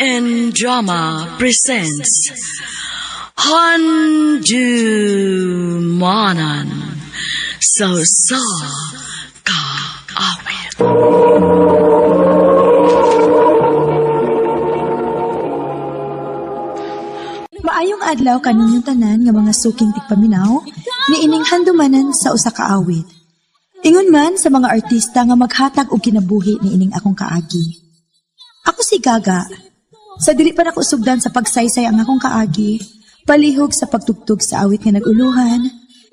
RMN Drama presents Handumanan sa Usa Ka Awit. Maayong adlaw kaninyong tanan nga mga suking tigpaminaw niining handumanan sa usa ka awit. Ingon man sa mga artista nga maghatag og kinabuhi niining akong kaagi. Ako si Gaga. Sa dili pa nako sugdan sa pagsaysay ang akong kaagi, palihog sa pagtugtog sa awit nga nag-uluhan,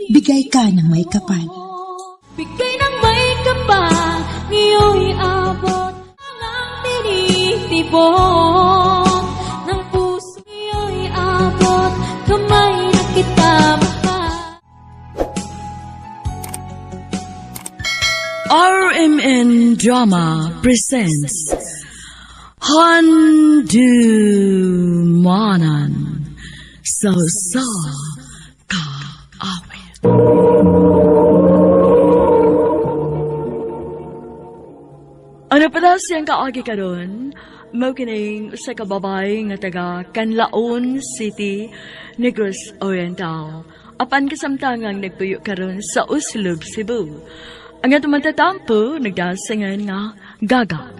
bigay ka ng may kapal. Bigay ng may kapal, ngayon'y abot ang tinitibok ng puso, ngayon'y abot, kamay na kita mahal. RMN Drama presents Handumanan sa Usa Ka Awit. Ano pala siyang kaagi karon? Mao kining usa ka babae nga taga Canlaon City, Negros Oriental. Apan kasamtangang nagpuyo karon sa Oslob, Cebu. Ang atong matatampo nagdasingan nga Gaga.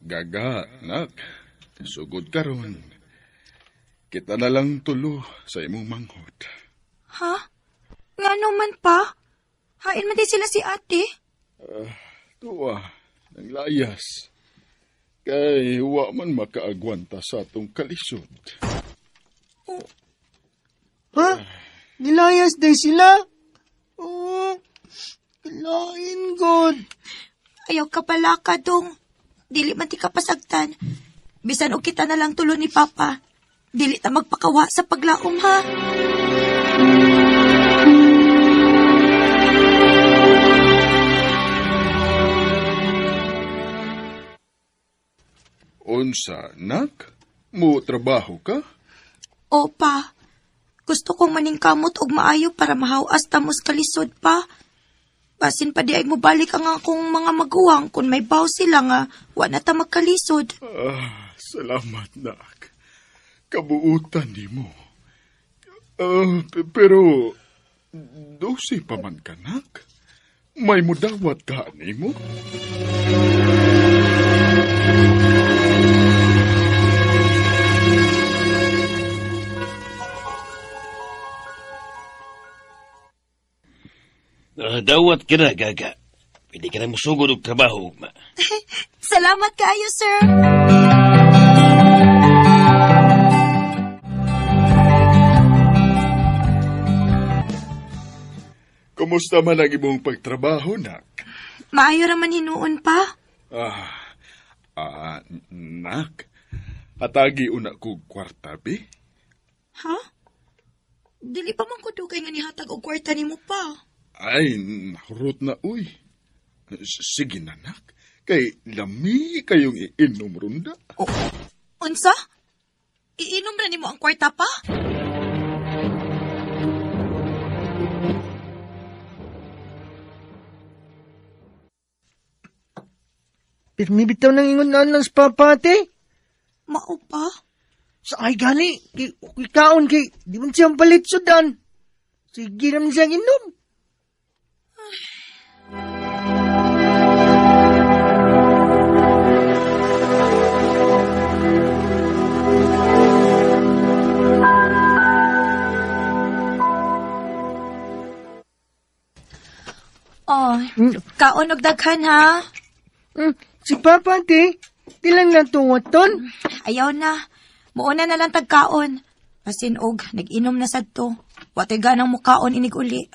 Gaga, nak. Sugod karon. Kita na lang tulo sa imong manghod. Ha? Ngano man pa? Hain man di sila si ate. Tuwa, nang layas. Kay wa man makaagwanta sa atong kalisod. Ha? Nilayas day sila? Oh, lain god. Ayaw ka pala ka, dong. Dili man ti ka pasagtan. Bisan og kita na lang tulo ni Papa. Dili ta magpakawa sa paglaom, ha? Unsa, nak? Mo trabaho ka? Opa, gusto kong maningkamot og maayo para mahawas tamos kalisod pa. Basin pa di ay mobalik ang akong mga maguwang kung may baw sila nga wa na ta magkalisod. Ah, salamat, nak. Kabuutan nimo. Pero, 12 pa man ka, nak. May mudawat ka nimo? Dawat ka na, Gaga. Pwede ka na musugod og trabaho, ugma. Salamat kaayo, sir. Kumusta man ang imong pagtrabaho, nak? Maayo ra man hinuon pa. Ah, nak. Atagi una ko kwarta, bi? Ha? Dili pa man ko dugay nga nihatag og kwarta nimo pa. Ay, nahurot na, uy. Sige na, nak. Kay lami kayong iinom runda. Oh, unsa? Iinom ra nimo ang kwarta pa? Pirmi bitaw nang ingon naan lang sa papa, ate. Mao pa? Sa ay gani, kay okay kaon kay di man siyang palit sudan. Sige naman siyang inom. Oh, kaon og daghan ha. Si papa, ate, di lang natuwaton. Ayaw na. Muuna na lang tagkaon. Basin og nag-inom na sad to. Wa tay ganang mukaon inig uli.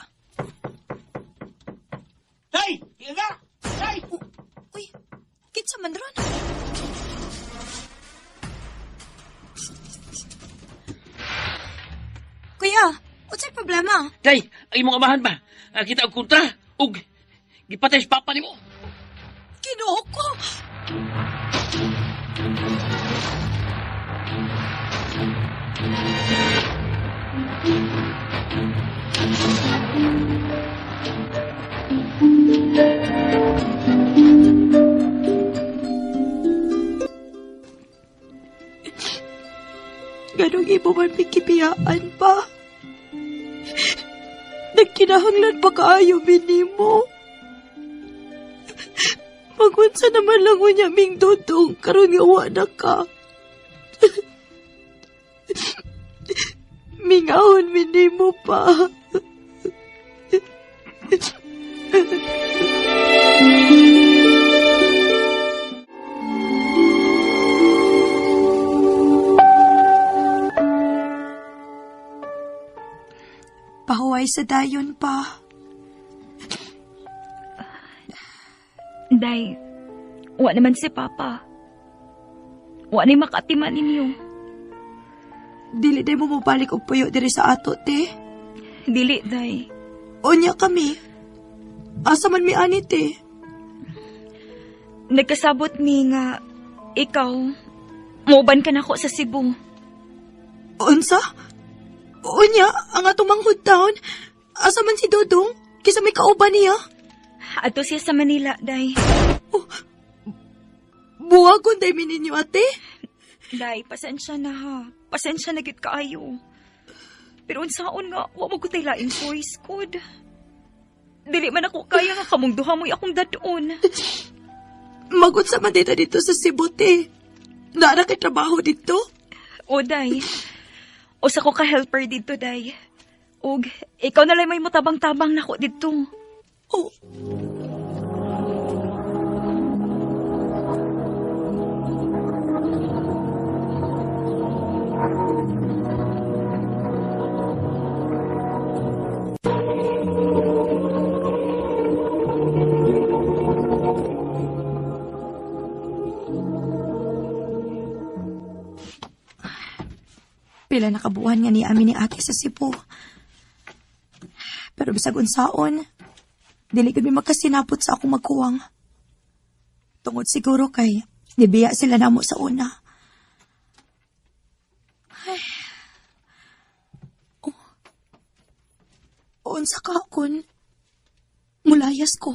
Hey! Gaga! Hey! Uy, kinsa man ron? Kuya, Unsay problema? Day, ang imong amahan ba? Kita og kontra ug gipatay sa papa nimo. Ginoo ko. Ganong imo man mikipiyaan pa. Nagkinahanglan pa kaayo minimo. Magunsa naman lang unya ming dodong karon nga wa na ka. Mingahon minimo pa. Pahuway sa dayon pa. Day, wa naman si Papa. Wa na'y makatiman ninyo. Dili day mo mobalik og puyo diri sa ato, te. Dili, Day. Unya kami. Asa man mi ani, te? Nagkasabot mi nga ikaw, moban ka nako sa Cebu. Unsa? Unya, ang atong manghud taon. Asa man si Dodong? Kisa may kauban niya. Ato siya sa Manila, Day. Oh, buwagon day mi ninyo, ate. Day, pasensya na ha. Pasensya na gid kaayo. Pero unsaon nga, wa mo gutay lain choice, good. Dili man ako kaya nga kamong duha mo'y akong dadon. Magunsa man dito dito sa Cebu, te. Naara kay trabaho dito? O, Day. Usa ko ka-helper dito, Day. Og, ikaw na lang may mutabang-tabang nako dito. Oh. Pila nakabuhan nga ni amin ni ate sa Cebu. Pero bisag unsaon, dili gud mi magkasinapot sa akong magkuwang. Tungod siguro kay nibiya sila namo sa una. Ay. Oh. Unsa ka kun mulayas ko.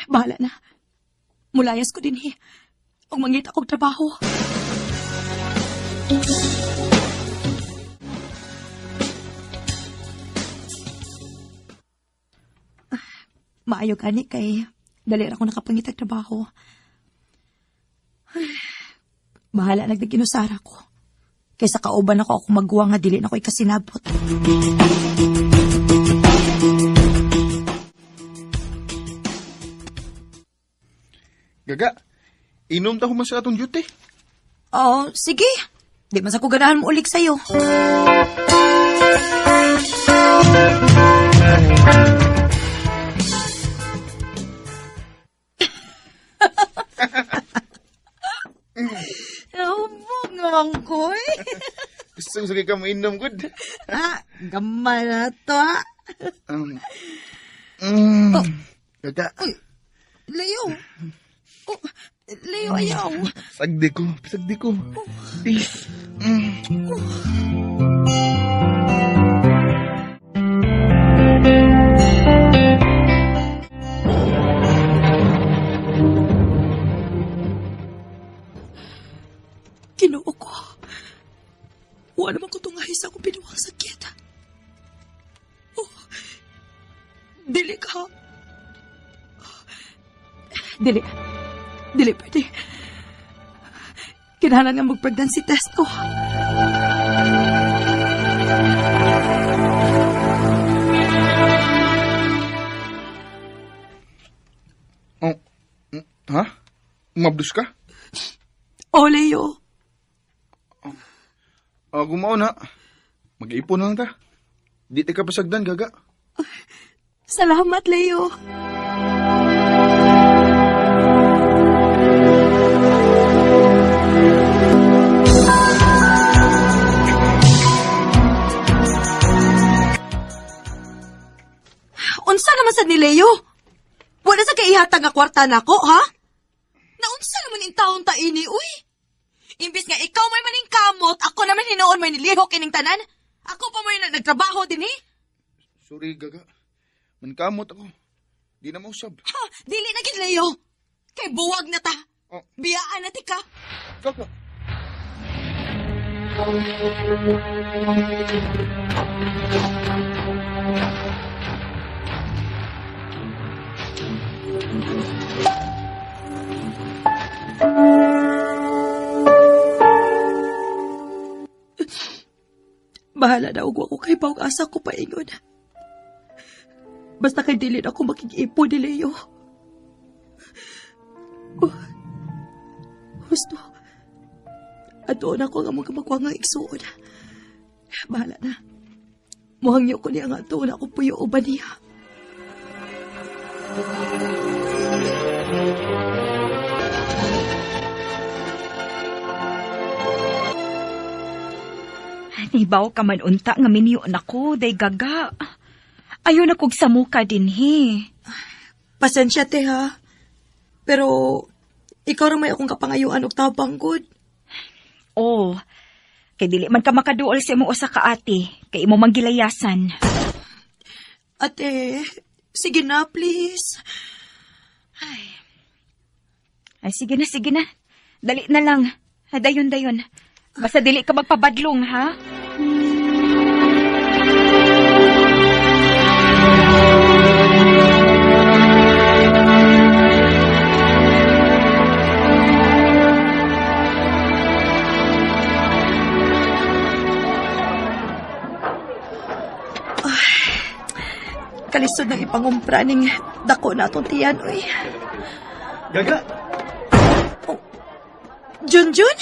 Bahala na. Mulayas ko dinhi. Og mangita kog trabaho. Maayo gani kay dali ra ko nakapangitag trabaho. Bahala nagdaginusara ko. Kaysa kauban ako akong magguwa nga dili na ko ikasinabot. Gaga, inom ta human sa atong duty. Oh, sige. Di man sa ko ganahan mo ulik sa'yo. Hubog naman ko eh. Gusto sige ka mainom, good. Ah, gamay na to ah. Oh. Gaga. Ay, Leo. Oh, Leo, ayaw. Sagdi ko, sagdi ko. Please. Oh. Ginoo ko. Wala naman ko tungahi sa akong pinuwang sakit. Oh, dili ka. Dili. Dili pwede. Kinahanglan nga mag-pregnancy test ko. Oh, ha? Mabdus ka? Oh, Leo. Oh, gumao na. Mag-ipon na lang ta. Di ta ka pasagdan, gaga. Salamat, Leo. naman sad ni Leo? Wala sa kaihatag nga kwarta nako, ha? Naunsa naman in taon ta ini, uy? Imbis nga ikaw may maning kamot, ako naman hinuon may nilihok ining tanan. Ako pa may nagtrabaho din eh. Sorry, Gaga. Mankamot ako. Di na mausab. Ha, dili na gid Leo. Kay buwag na ta. Oh. Biyaan na ti ka. Gaga. Bahala na og wa ko kay bawg asa ko paingon. Basta kay dili na ako makig-ipo ni Leo. Oh, husto. Ato na ko nga mga makuha nga igsuon. Bahala na. Muhangyo ko niya nga ato na ako puyo uban niya. Nibaw ka man unta nga minyo nako, day gaga. Ayo na kog samuka dinhi. Pasensya te ha. Pero ikaw ra may akong kapangayuan og tabang gud. Oh, kay dili man ka makaduol sa imong usa ka ate, kay imo manggilayasan. Ate, sige na please. Ay, sige na, sige na. Dali na lang. Dayon, dayon. Basta dili ka magpabadlong, ha? Kalisod ng ipangumpra ning dako na atong tiyan, uy. Gaga! Oh. Junjun?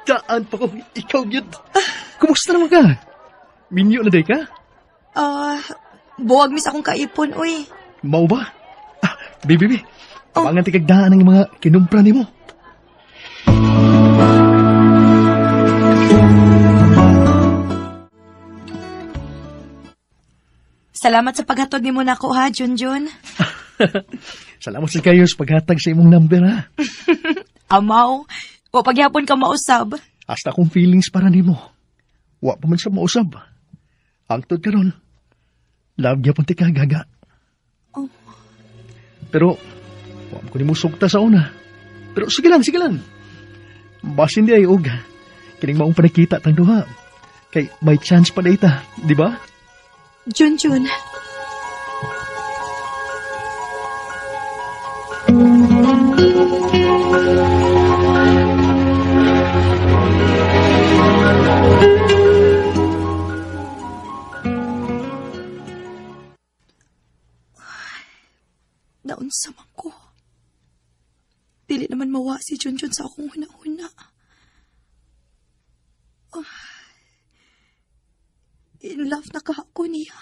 Daan pa ko, ikaw yun. Kumusta naman ka? Minyo na day ka? Buwag mis akong kaipon, uy. Mau ba? Ah, baby, tabangan ti kagdaan ng mga kinumpra nimo. Salamat sa paghatod nimo nako ha, Junjun. Salamat sa kayo sa paghatag sa imong number ha. Amaw, wa pagyapon ka mausab. Hasta akong feelings para nimo. Wa pa man sa mausab. Hangtod karon. Love gyapon ti ka, Gaga. Oh. Pero wa man ko nimo sugta sa una. Pero sige lang, sige lang. Basin di ay og kining maong panakita tang duha. Kay may chance pa dayta, di ba? Junjun. Naunsa man ko. Dili naman mawa si Junjun sa akong huna-huna. Oh. In love na ka ako niya.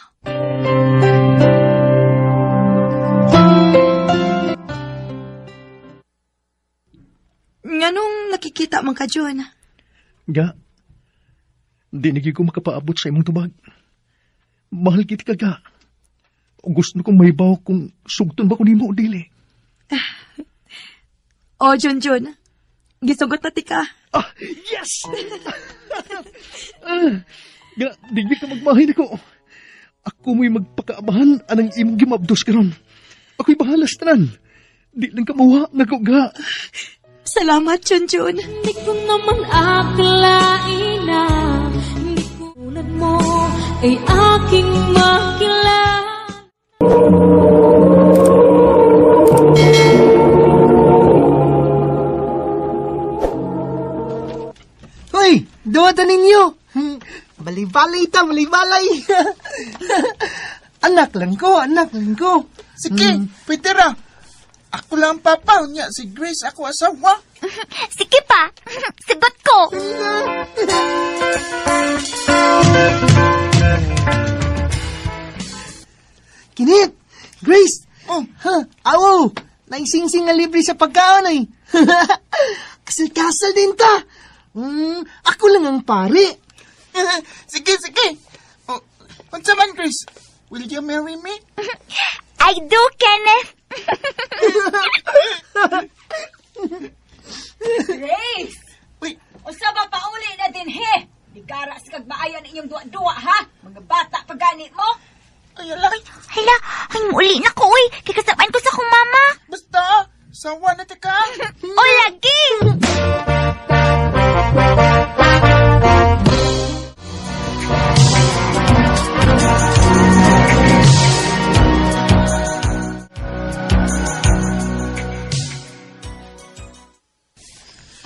Nganong nakikita man ka, Jun? Ga, di na gyud ko makapaabot sa imong tubag. Mahal kita ka, Ga. Gusto kong mahibaw kung sugton ba ko nimo o dili. Oh, Junjun. Gisugot na ti ka. Ah, yes! Ga, digdi ka magmahin ako. Ako mo'y magpakaabahan anang imong gimabdos karon. Ako'y bahala sa tanan. Di lang ka mawa nako, Ga. Salamat, Junjun. Hindi ko naman akalain na hindi ko tulad mo ay aking makilala. Hoy, duwatan ninyo. Balay-balay ta, balay-balay. Anak lang ko, anak lang ko. Sige, pwede ra. Ako lang papa, niya si Grace ako asawa. Sige pa, sagot ko. Kinit, Grace. Oh. Ha, awo, naisingsing nga libre sa pagkaon ay. Kasal-kasal din ta. Ako lang ang pare. Sige, sige. Oh, unsa man, Grace? Will you marry me? I do, Kenneth. Grace! Uy. Usa ba pauli na din he? Bigara sa kagmaayan inyong duwa-duwa ha? Mga bata pa gani mo. Ay, ala. Hala, ay muuli na ko, uy. Kikasapan ko sa akong mama. Basta, sawa na ka. O lagi!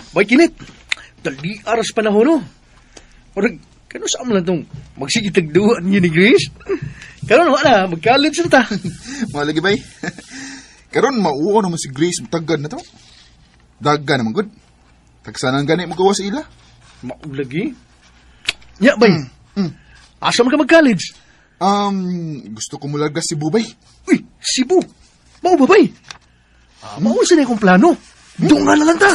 Bay, Kinit, dali aras panahon, no? Murag, kano sa lang tong magsige tagduan niyo ni Grace? Karon wala, mag-college na ta. Mga lagi bay. Karon mauo naman si Grace mutagan na to. Daga naman gud. Tagsanan gani mo gawa sa ila. Maulagi. Ya, bay. Asa man ka mag-college? Gusto ko mularga si Bubay. Uy, Cebu. Mao ba, bay? Ah, mao sa na akong plano. Dungan na lang ta.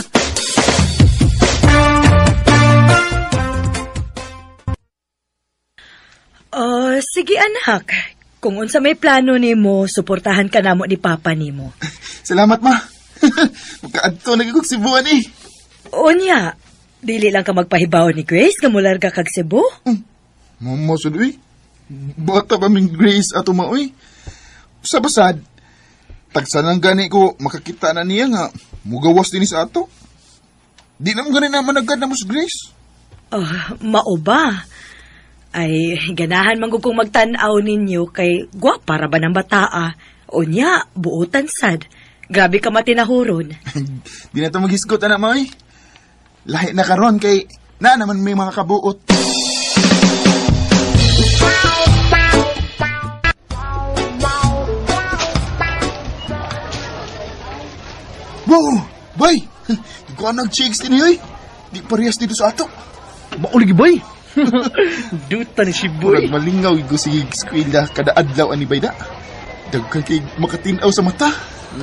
Oh, sige anak. Kung unsa may plano nimo, suportahan ka namo ni papa nimo. Salamat ma. Makaadto na gid Cebu ani. Unya, dili lang ka magpahibaw ni Grace nga mularga kag Cebu. Mama sud uy. Bata pa ming Grace ato ma uy. Sa basad, tagsanan gani ko makakita na niya nga mugawas dinhi sa ato. Di na mo gani na managad na mo si Grace. Oh, mao ba? Ay, ganahan man gud kong magtan-aw ninyo kay gwapa ra ba ng bataa. Unya, buotan sad. Grabe ka matinahuron. Di na ito maghisgot, anak mo, eh. Lahi na karon kay na naman may mga kabuot. Wow! Bay! Di ko nag-chicks din eh. Di parehas dito sa ato. Maulagi, bay. Duta ni Cebu. Murag malingaw ko sige eskwela kada adlaw ani bayda. Daghan kay makatinaw sa mata.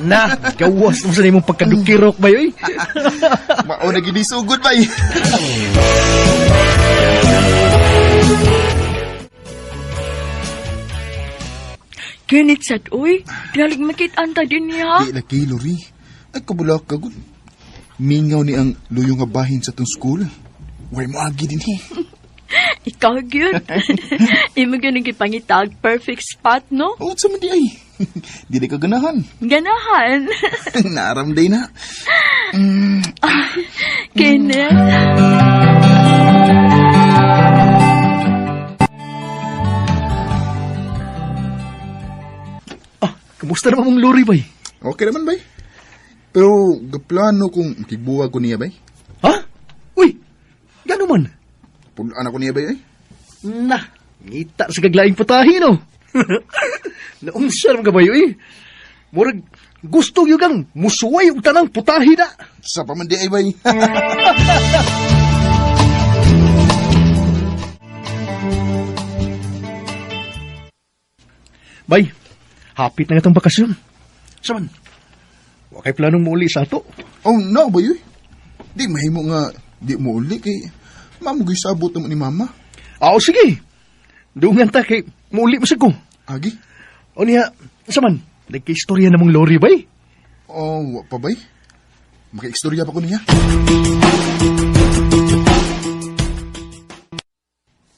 Na, gawas mo sa imong pagkadukirok, bay, oy. Mao na gid sugod bay. Kinit sad, uy. Dinalig makit-an ta din niya. Di lagi Lori. Ay kabula ka gud. Mingaw ni ang luyo nga bahin sa tong school. Way mo agi din eh. Ikaw gyud. Imo gyud ang gipangitag perfect spot, no? Oh, sa man di ay. Di ka ganahan. Ganahan. Naaramday na. Kenneth. Ah, kamusta naman mong lori, bay? Okay naman bay. Pero gaplano kung makigbuwag ko niya bay. Ha? Uy, gano man? Pulaan ako niya bay ay. Na, ngita sa kaglaing putahe, no? Naunsa naman ka ba yun, eh? Murag, gusto yun kang musuway og tanang putahe na. Sa pa man di ay bay. Bay, hapit na nga itong bakasyon. Saman, wa kay planong muuli sa ato. Oh no bay uy. Di mahimo nga di mo uli kay mamugoy sabot naman ni mama. Ah, o sige. Dungan ta kay muuli mo sa ko. Agi? O niya, saman, nagka-istorya na mong lori, bay. Oh, wa pa bay. Makaistorya pa ko niya.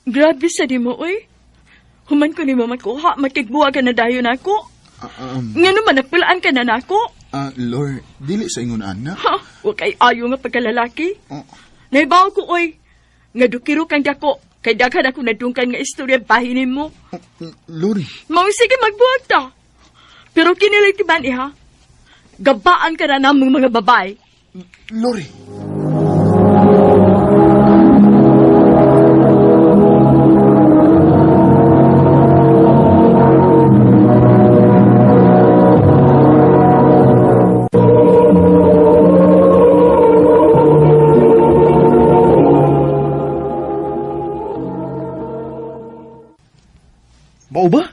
Grabe sa di mo, uy. Human ko nimo makuha, makigbuwa ka na dayon ako. Nga naman, nagpulaan ka na nako. Lord, dili sa ingon anak. Ha, wa kay ayo nga pagkalalaki. Oh. Naibaw ko, oy. Nga dukiro kang dako. Kay daghan ako nadungkan nga istorya bahin nimo. Oh, Lori, Mao sige magbuwag ta. Pero kinilay tiban iha. Gabaan ka na namong mga babae. Lori. Mao ba?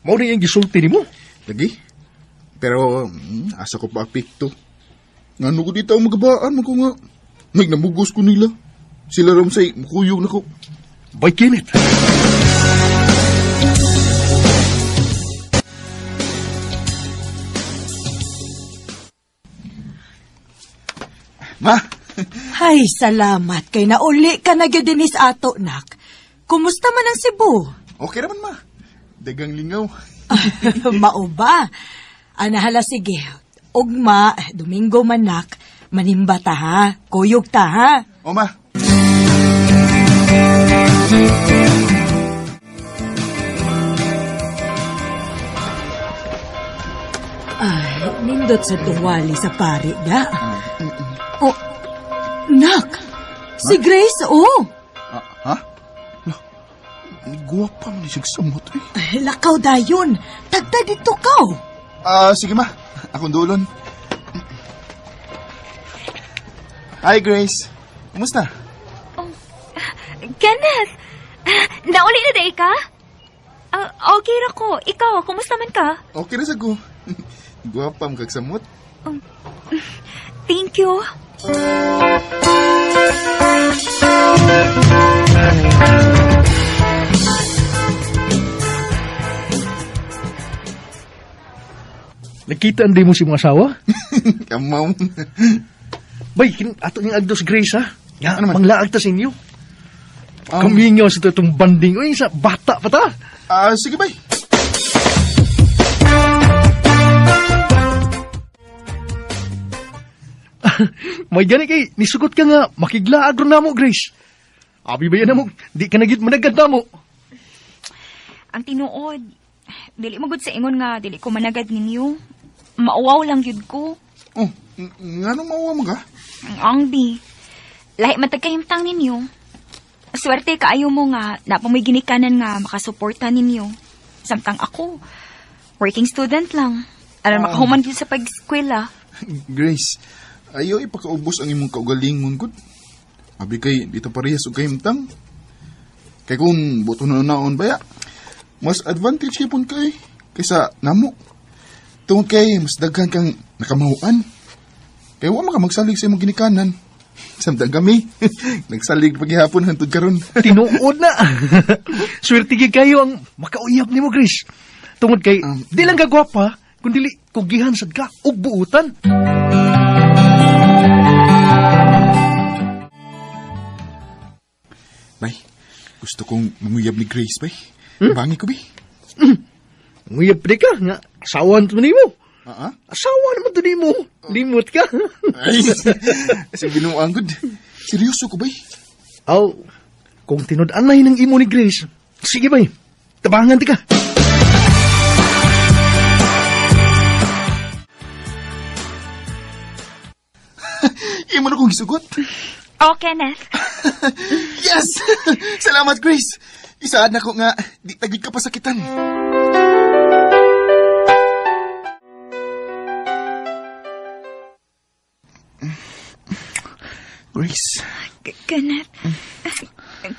Mao na iyang gisulti nimo? Lagi. Pero, asa ko pa apekto. Ngano ko dito ang magabaan mo ko nga. May namugos ko nila. Sila ram say, mukuyog na ko. Bay, Kenneth. Ma! Hay, salamat kay nauli ka na gyud dinhi sa ato, nak. Kumusta man ang Cebu? Okay naman, ma. Dagang lingaw. Mao ba? Ana hala sige. Ugma, Domingo man nak, manimba ta ha. Kuyog ta ha. O, ma. Ay, nindot sa tuwali sa pari da. Oh, nak. Si Grace, oh. Ah, ha? Lah, ni guwapa man ni siyang samot, eh. Ay, lakaw dayon. Tagta dito ka. Oh. Ah, sige, ma. Akong dulon. Hi, Grace. Kumusta? Kenneth! Nauli na day ka? Ah, okay ra ko. Ikaw, kumusta man ka? Okay na sa ko. Guwapa mo kag samot. Thank you. Nakita hindi mo si mga asawa? Kamaw. Bay, ato niyang agdos Grace ha? Nga, Ano man? manglaag ta sa inyo. Kamingaw sa itong banding. Uy, sa bata pa ta. Ah, sige, bay. May gani kay, nisugot ka nga, makiglaag ron namo, Grace. Abi ba yan namo, di ka nagit managad namo. Ang tinuod, dili mo gud sa ingon nga dili ko managad ninyo. Mauwaw lang gyud ko. Oh, nganong mauwa mo ka? Ang angbi. Lahi man tagkahimtang ninyo. Swerte kaayo mo nga napamoy ginikanan nga makasuporta ninyo. Samtang ako, working student lang. Aron makahuman gyud sa pag-eskwela. Grace, ayaw ipakaubos ang imong kaugalingon gud. Abi kay dito parehas og kahimtang. Kay kung buto na naon baya, mas advantage gyapon kay kaysa namo. Tungod kay mas daghan kang nakamahuan. Kay wa man ka magsalig sa imong ginikanan. Samtang kami, nagsalig paghihapon hantod karon. Tinuod na. Swerte gyud kayo ang makauyab nimo, Grace. Tungod kay, di lang ka gwapa, kundi kugihan sad ka og buutan. Bay, gusto kong manguyab ni Grace, bay. Bangi ko, bay. Nguyab di ka nga, asawan to nimo. Ah, ah? Asawa naman to nimo. Limot ka. Ay, sa binuang gud. Seryoso ko, bay. Aw, kung tinud-anay ng imo ni Grace, sige bay, tabangan ti ka. Imo na kong gisugot. Oh, Kenneth. Yes! Salamat, Grace! Isaad na ko nga, di tagid ka pasakitan. Grace. Kenneth.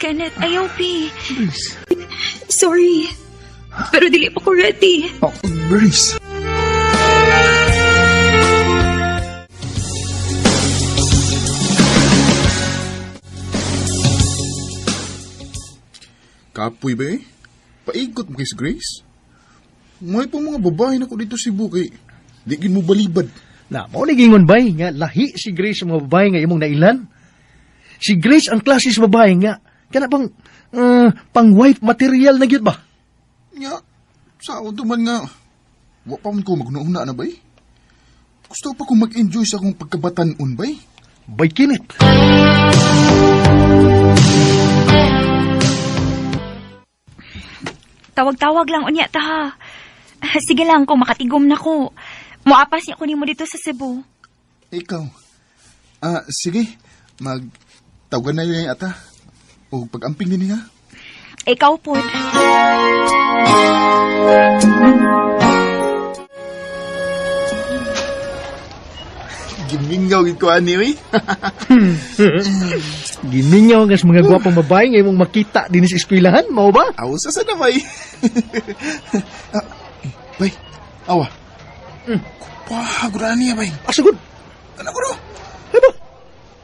Kenneth, ayaw, pi. Sorry. Pero dili pa ko ready. Oh, Grace. Kapoy ba eh? Paigot mo kay si Grace? May pa mga babae na ko dito si Cebu kay di gid mo balibad. Na, mao ni gingon bay nga lahi si Grace sa mga babae nga imong nailan. Si Grace ang klase sa babae nga kana bang pang wife material na gyud ba? Nya, sa to man nga, wa pa man ko magnauna na bay. Gusto pa kong mag-enjoy sa akong pagkabatanon bay. Bay kinit. Tawag-tawag lang unya ta ha. Sige lang kung makatigom na ko. Moapas niya ko nimo dito sa Cebu. Ikaw. Ah, sige. Magtawagan na yung ata. O pag-amping din niya. Ikaw po. Gimingaw gid ko ani oy. Gimingaw nga sa mga gwapong babae nga imong makita dinhi sa eskwelahan, mao ba? Aw sa na bay. Ah, bay. Awa. Wah, gura niya bay. Asugod. Kana ko do. Ay ba?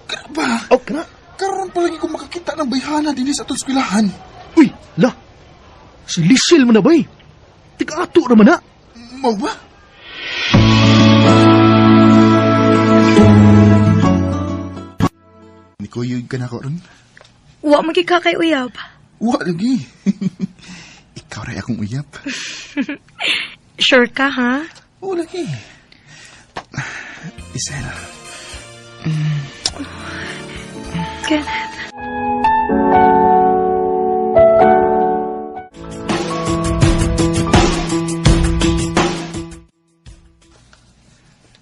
Kana ba? Aw kana. Karon pa lagi ko makakita ng bayhana dinhi sa atong eskwelahan. Uy, la. Si Lisil mo na bay. Tig-ato naman na. Mao ba? Nikuyog ka na ko ron. Wa man ka kay uyab. Wa lagi. Ikaw ray akong uyab. Sure ka, ha? Oo lagi. Isel. Kenneth.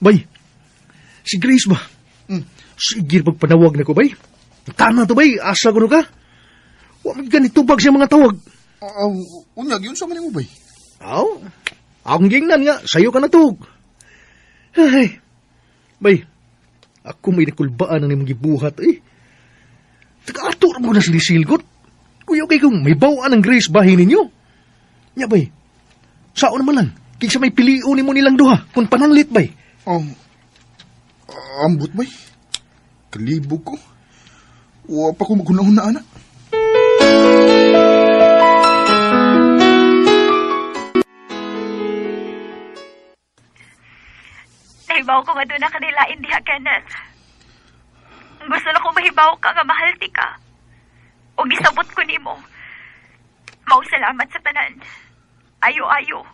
Bay, si Grace ba? Sige, pagpanawag na ko, bay. Tama to, bay. Asa ko no ka? Wa man ganito bag siya mga tawag. Unyag, yun sa man mo, bay. Aw, akong gingnan nga. Sayo ka na tug. Ay, bay, ako may nakulbaan ang imong gibuhat, eh. Taga-ato mo na sila silgot. Kuya, okay kung may bawaan ang Grace bahin ninyo. Nya, bay, sao naman lang. Kaysa may piliun mo nilang duha, kung pananglit, bay. Ambot, bay. Kalibog ko. Wa pa ko magunahon na, anak. Nahibaw ko nga doon na kanila, hindi ha, Kenneth. Gusto na ko mahibaw ka nga mahal ti ka. O gisabot ko nimo. Mau salamat sa tanan. Ayo-ayo.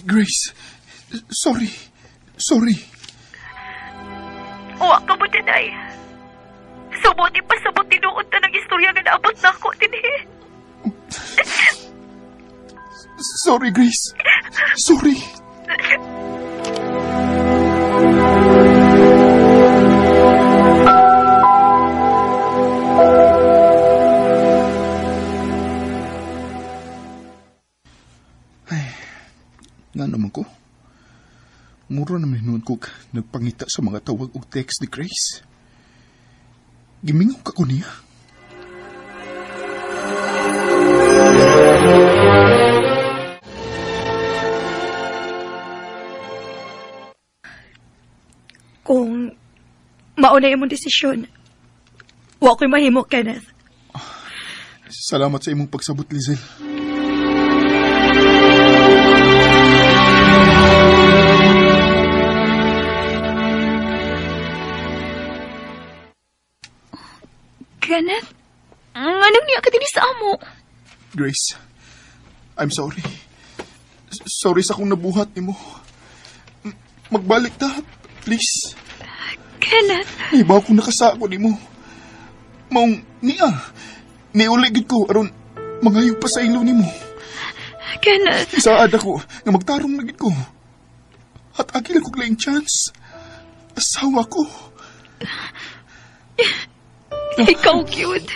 Grace, sorry. Sorry. Uwa ka mo tinay. Subuti pa sabot tinuod ta ng istorya nga naabot na ako dinhi. Sorry, Grace. Sorry. Ay, nga naman ko. Mura naman hinuon ko nagpangita sa mga tawag og text ni Grace. Gimingaw ka ko niya. Kung mauna imong desisyon, wa ko'y mahimo, Kenneth. Salamat sa imong pagsabot, Lizelle. Kenneth, anong niya ka din sa amo? Grace, I'm sorry. Sorry sa akong nabuhat nimo. Magbalik ta, please. Kenneth. Ibaw kong nakasako nimo. Maong niya, niuli gid ko aron mangayo pa sa ilo nimo. Kenneth. Saad ako nga magtarong na gid ko. At agil ko laing chance. Asawa ko. Ikaw cute.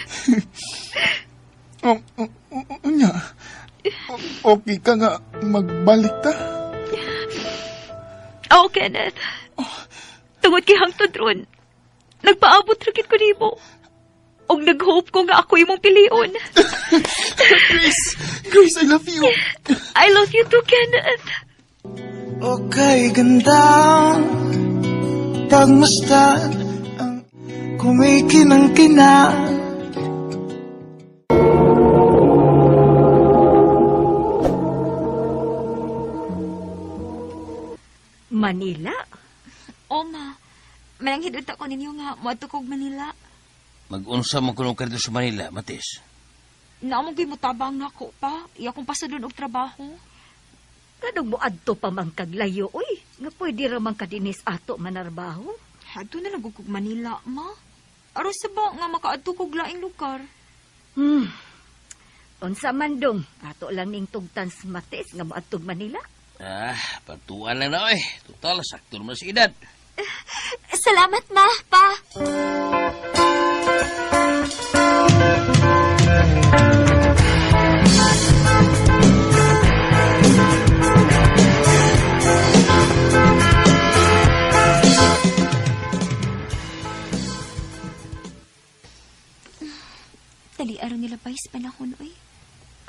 Unya. Okay ka nga magbalik ta? Oh, Kenneth. Tungod kay hangtod ron, nagpaabot ra gid ko nimo. Og nag-hope ko nga ako imong pilion. Grace! Grace, I love you! I love you too, Kenneth. Okay, ganda pagmasdan ang kumikinang-kinang. Manila? O, ma. Mananghid unta ko ninyo nga moadto kog Manila. Mag-unsa man kuno ka dito sa Manila, Matis. Naamong ko'y mutabang nako pa. Iya kong pasudon og trabaho. Kanong moadto pa man kaglayo, uy. Nga pwede ra man kadinis ato manarbaho. Adto na lang kog Manila, ma. Aron sa ba nga makaadto kog laing lugar? Unsa man dong, ato lang ning tugtan sa Matis nga moadtog Manila. Ah, patuan lang na, oy. Total, sakto naman sa edad. Salamat, ma, pa. Dali araw nila ba sa panahon, oy?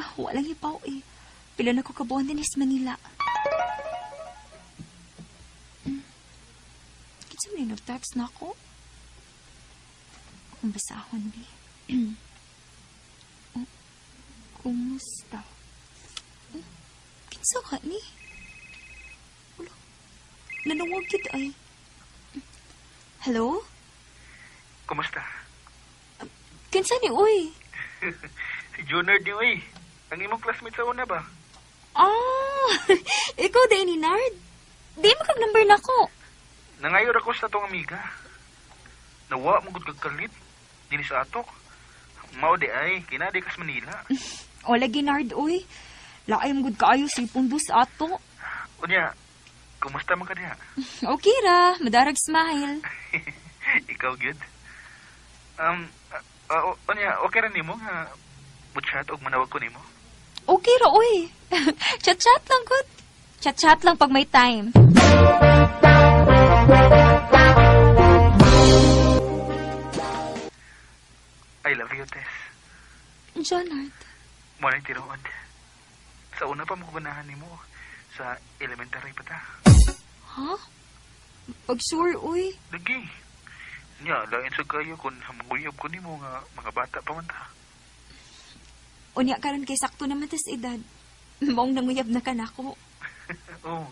Ah, walang ipaw, eh. Pila na ko kabuan din sa Manila. Kinsa man yung nag-text na ako? Akong basahon, bi. Oh, kumusta? Oh, kinsa ka ni? Wala. Nanawag yun ay. Hello? Kumusta? Kinsa ni uy? Si Junard ni uy. Ang imong classmate sa una ba? Ah, ikaw day ni Nard. Di mo kag number nako. Nangayor ako sa atong amiga. Nawa mo gud kag kalit. Dinhi sa atok. Mao di ay, kinadi kas Manila. Wala ginard uy. Laay mo gud kaayo sa ipundo sa ato. Unya, kumusta man ka diha? Okay ra, madarag smile. Ikaw gyud. Unya, okay ra nimo nga mo-chat og manawag ko nimo? Okay ra uy. Chat-chat lang gud. Chat-chat lang pag may time. I love you, Tess. Jonard. Mo nang tinuod. Sa una pa makugunahan nimo sa elementary pa ta. Ha? Pag sure, uy. Lagi. Nya, lain sa kayo kung hamanguyab ko nimo nga mga bata pa man ta. Unya karon kay sakto naman tas edad. Maong nanguyab na ka nako. Oo.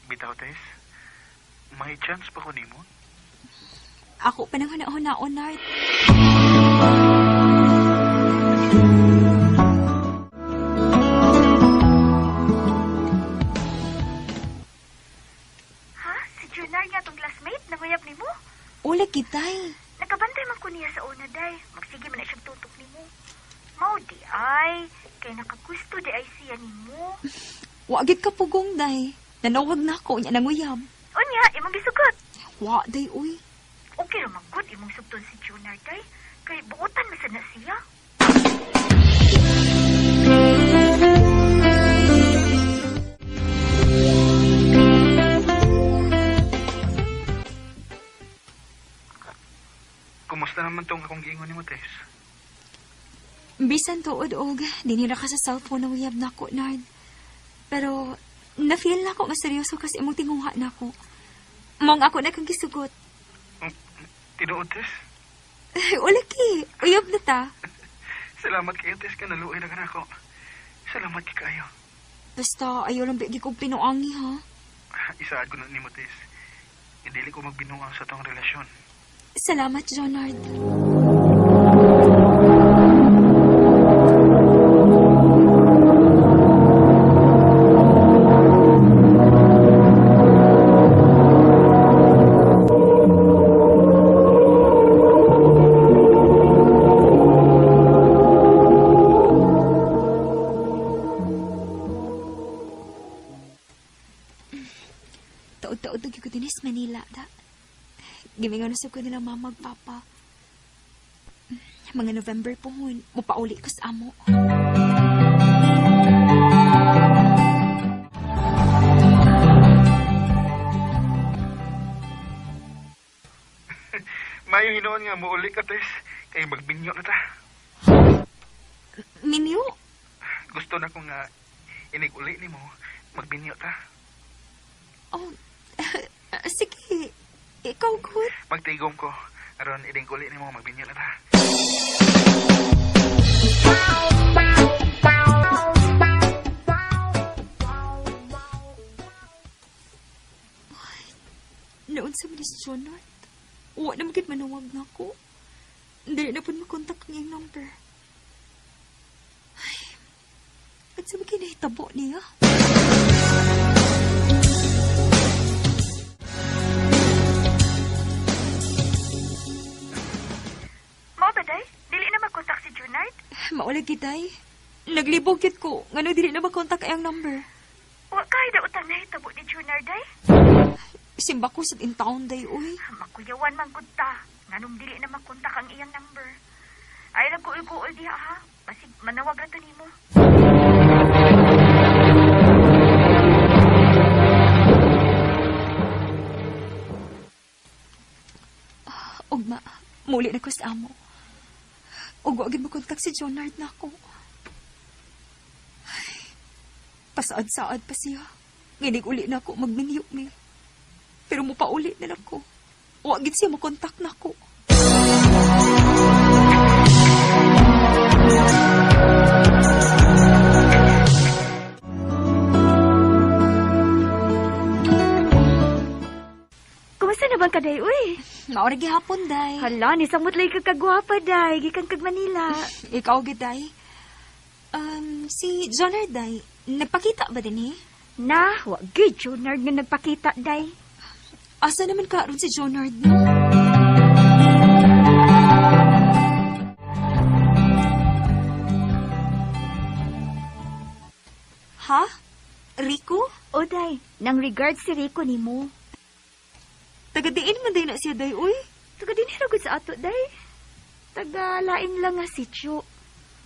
Bitaw, Tess. May chance pa ko nimo? Ako pa nang huna-hunaon, Nard. Ha? Si Junard nga tong classmate? Nanguyab nimo? Ula kitay. Nakabantay man ko niya sa una, day. Magsige man na siyang tutok nimo. Mao di ay. Kay nakagusto di ay siya nimo. Wagit ka pugong, day. Nanawag na ako, unya nanguyab. Unya, imong gisugot. Wa, day, uy. Okay ra man gud imong sugton si Junard, day. Kay buotan man sad na siya. Kumusta naman tong akong giingon nimo, Tess? Bisan tuod og dinhi ra ka sa cellphone nanguyab nako, Nard. Pero na-feel nako nga seryoso kasi imong tinguha nako. Mong ako na kang gisugot. Tinuod, Tess? Ulaki, uyab na ta. Salamat kayo, Tess, ka naluoy na ka nako. Salamat kay kayo. Basta ayaw lang bigi kong pinuangi, ha? Isaad ko na nimo, Tess. Hindi ko magbinuang sa tong relasyon. Salamat, Jonard. Taod-taod na ko din sa Manila, da. Gimingon na sa ko nila mama ug papa. Mga November po hun, mupauli ko sa amo. Mayo hinuon nga muuli ka, Tess. Kay magbinyo na ta. Minyo? Gusto na ko nga inig-uli nimo, magbinyo ta. Oh, sige. Ikaw, good. Magtigom ko. Aron, inig uli nimo, magbinyo na ta. Ay, noon sa Miss Jonard, wa na magit manawag na ako. Dili na po makontak ang iyang number. Ay, at sa mga kinahitabo niya. Mao ba, day? Dili na makontak si Junard? Maulag kitay. Naglibog kit ko. Ngano dili na makontak ang number. Wa kay da utang nahitabo ni Junard, day? Simba ko sa in town, day, uy. Makuyawan man gud ta. Nganong dili na makontak ang iyang number. Ay lang kuul-kuul diha, ha? Basig manawag ra to nimo. Ugma, muli na ko sa amo. Ug wa gid makontak si Jonard nako. Ay, pasaad-saad pa siya. Nginig uli na ako, magminyo mi. Pero mupauli na lang ko. Wa gid siya makontak nako. Kumusta na bang kaday, uy? Mao ra gihapon, day. Hala, ni samot lay kag kagwapa, day. Gikan kag Manila. Ikaw gid, day. Si Jonard, day, nagpakita ba din eh? Na, wa gid Jonard nga nagpakita, day. Asa naman ka ron si Jonard, no? Ha? Rico? O, day, nang regards si Rico nimo. Tagadiin man day na siya, day, uy. Taga din gud sa ato, day. Taga lain lang nga sityo.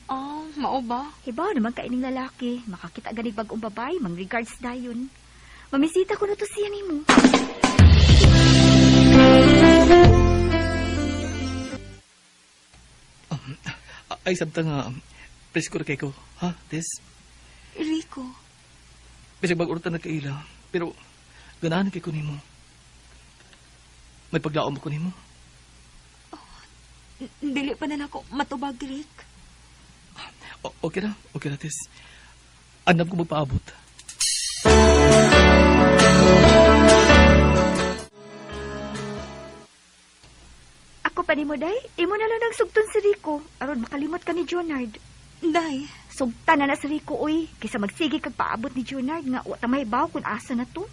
Oh, mao ba? Hibaw naman kaining lalaki. Makakita gani bag-ong babae, mang regards dayon. Mamisita ko na to siya nimo. Ay, sabta nga, presko ra kay ko. Ha, Tess? Rico. Bisag bag-oro ta nagkaila, pero ganahan kay ko nimo. May paglaom ko nimo. Oh, dili pa na nako matubag, Rick. Okay ra, Tess. Andam ko magpaabot. Ako pa nimo, day. Imo na lang nagsugton si Rico aron makalimot ka ni Jonard. Day, sugtan na si Rico, uy. Kaysa magsige kag paabot ni Jonard nga wa ta mahibaw kung asa na to.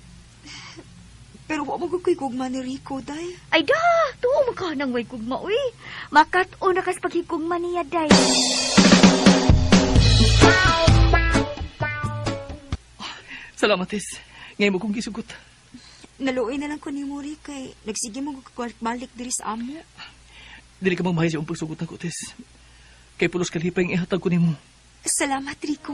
Pero wa mo gud ko'y gugma ni Rico, day. Ay da, tuo man ka nang way gugma, uy. Makat-o na kas paghigugma niya, day. Salamat, Tess. Ngayon mo kong gisugot. Naluoy na lang ko ni Rick kay nagsige mo balik diri sa amo. Dili ka magmahay sa iyong pagsugot nako, Tess. Kay pulos kalipay ang ihatag ko nimo. Salamat, Rico.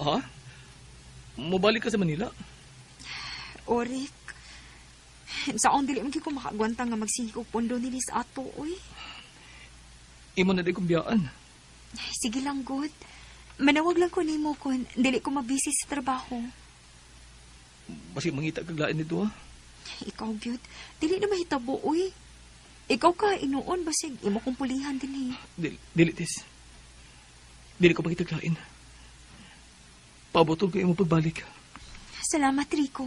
Ha? Mobalik ka sa Manila? O, Rick. Sa akong dili man ko makaagwanta nga magsige og pondo nili sa ato, uy. Imo na di kong biyaan. Sige lang, good. Manawag lang ko nimo kun dili ko mabisi sa trabaho. Basi mangita kag lain nito, ha? Ikaw, gyud. Dili na mahitabo, uy. Ikaw ka inuon basig imo kong pulihan dinhi. Dili, Tess. Dili ko pangitag lain. Paabotol ko imo pagbalik. Salamat, Rico.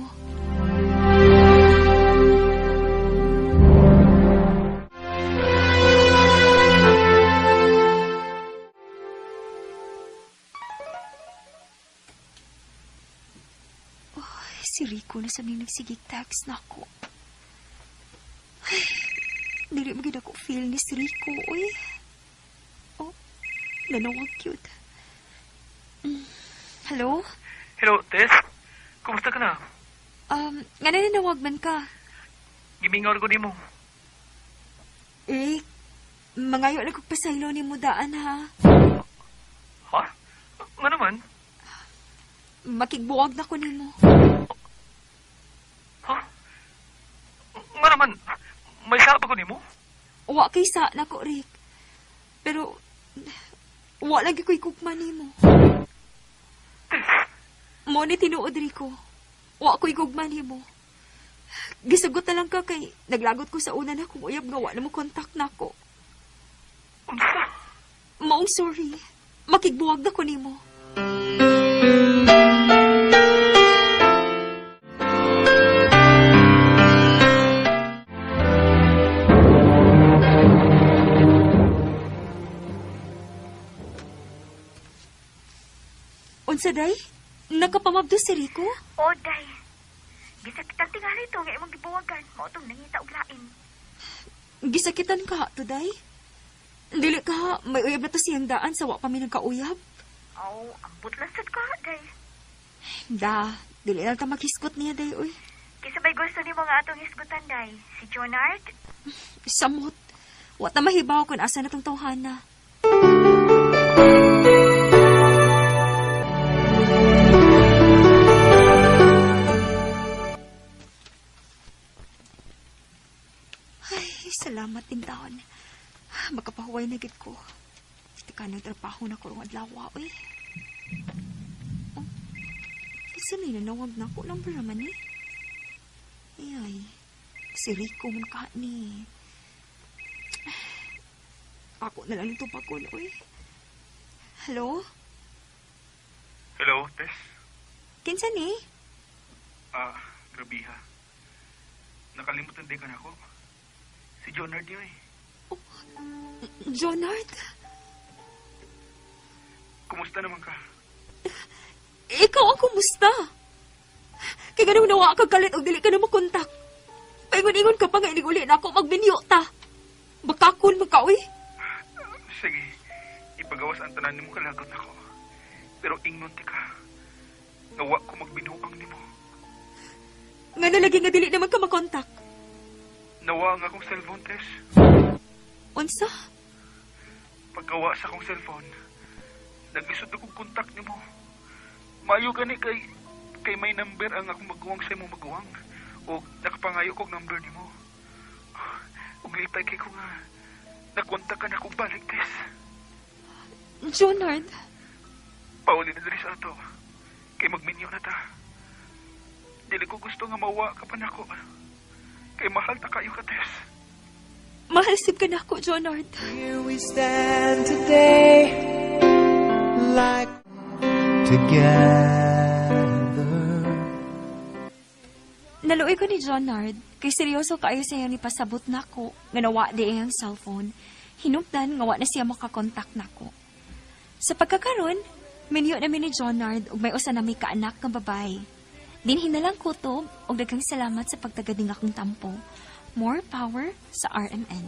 Oh, si Rico na sa ning nagsigig text na ako. Ay, dili mo gid ako feel ni si Rico, uy. Oh, nanawag cute. Hello? Hello, Tess. Kumusta ka na? Nga nanawag man ka? Gimingaw ko nimo. Eh, mangayo lang kong pasaylo ni mo daan, ha? Ha? Nga naman? Makigbuwag na ko nimo. Ha? Nga naman? May sa pa ko nimo? Wa kay sa nako, Rick. Pero, wa lagi ko'y kukma nimo. Mo ni tinuod, Rico. Wa ko'y gugma nimo. Gisugot na lang ka kay naglagot ko sa una na kung uyab nga wa na mo contact nako. Unsa? Maong sorry. Makigbuwag na ko nimo. Unsa, day? Nakapamabdo si Rico? O, day. Gisakitan tingali ito nga imong gibuwagan. Mao tong nangita og lain. Gisakitan ka to, day? Dili ka, may uyab na to siyang daan sa wa pa mi nagkauyab. Aw, ambot lang sad ka, day. Da, dili na ta maghisgot niya, day, uy. Kisa may gusto nimo nga atong hisgutan, day? Si Jonard? Samot. Wa ta mahibaw kung asa na tong tawhana. Ay, salamat din taon. Makapahuway na gid ko. Tika ng trabaho na ko rong adlaw, uy. Oh, isa na nanawag na ako. Number naman eh. Ay, si Rico man ka ni. Pako na lang ito pakon, uy. Hello? Hello, Tess. Kinsa ni? Ah, grabiha. Nakalimutan din ka na ako. Si Jonard yun eh. Jonard? Kumusta naman ka? Ikaw ang kumusta? Kay ganong nawa ka kalit og dili ka na makontak. Paingon-ingon ka pa nga inig-uli na ako magbinyo ta. Bakakon man ka, uy. Sige, ipagawas ang tanan nimo kalagot nako. Pero ingnon ti ka. Nawa ko magbinuang nimo. Nga nalagi nga dili naman ka makontak. Nawa ang akong cellphone, Tess. Unsa? Paggawa sa akong cellphone, naglisod akong kontak nimo. Maayo gani kay may number ang akong maguwang sa imong maguwang. O nakapangayo kog number nimo. Ug lipay kay ko nga nakontak ka na akong balik, Tess. Jonard, Pauli na diri sa ato. Kay magminyo na ta. Dili ko gusto nga mawa ka pa nako. Kay mahal ta kayo ka, Tess. Mahal sib ka nako, Jonard. Here we stand today, like together. Naluoy ko ni Jonard, kay seryoso kaayo sa iyang ipasabot nako, nga nawa di iyang cellphone. Hinumdan nga wa na siya makakontak nako. Sa pagkakaron, minyo na mi ni Jonard ug may usa na mi kaanak nga babae. Dinhi na lang kutob ug daghang salamat sa pagtagad ning akong tampo. More power sa RMN.